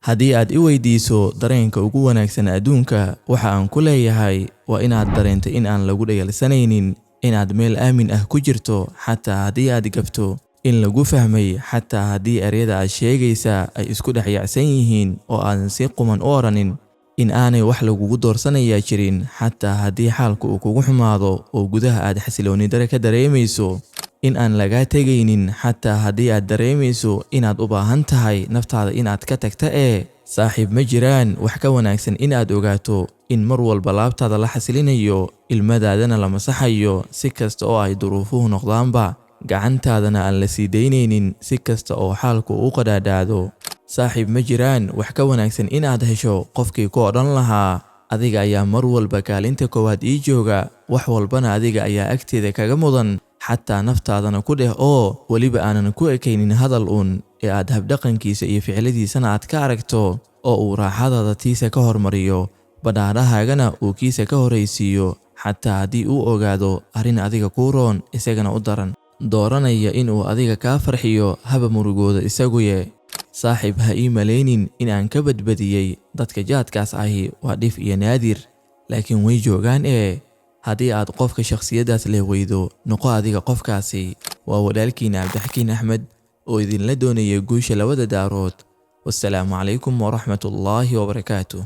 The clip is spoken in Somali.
Haddii aad i weydiiso dareenka ugu wanaagsan adduunka, waxa aan ku leeyahay waa inaad dareento in aan lagu dhayalsanaynin, inaad meel aamin ah ku jirto xataa haddii aad gafto, in lagu fahmay xataa haddii ereyada aad sheegaysaa ay isku dhex yaacsan yihiin oo aadan si quman u odhanin, in aanay wax lagugu doorsanayaa jirin xataa haddii xaalku uu kugu xumaado oo gudaha aad xasilooni dare ka dareemayso, in aan lagaa tegaynin xataa haddii aad dareemayso inaad u baahan tahay naftaada inaad ka tagta ee saaxiib. Ma jiraan wax ka wanaagsan inaad ogaato in mar walba laabtaada la xasilinayo, ilmadaadana la masaxayo si kasta oo ay duruufuhu noqdaanba, gacantaadana aan la sii daynaynin si kasta oo xaalku u qadhaadhaado. Saaxiib, ma jiraan wax ka wanaagsan inaad hesho qofkii ku odhan lahaa adiga ayaa mar walba kaalinta koowaad ii jooga, wax walbana adiga ayaa agteeda kaga mudan, xataa naftaadana ku dheh, oo weliba aanan ku ekaynin hadal uun ee aad habdhaqankiisa iyo ficiladiisana aad ka aragto, oo uu raaxadaada tiisa ka hormariyo, badhaadhahaagana uu kiisa ka horraysiiyo, xataa haddii uu ogaado arrin adiga kuu roon isagana u daran, dooranaya inuu adiga kaa farxiyo haba murugooda isaguye. Saaxiib, ha ii malaynin in aan ka badbadiyey, dadka jaadkaas ahi waa dhif iyo naadir, laakiin way joogaan ee haddii aad qofka shakhsiyaddaas leh weydo, noqo adiga qofkaasi. Waa walaalkiina Cabdixakiin Axmed oo idinla doonaya guusha labada daarood. Wassalaamu calaykum waraxmatullaahi wabarakaatu.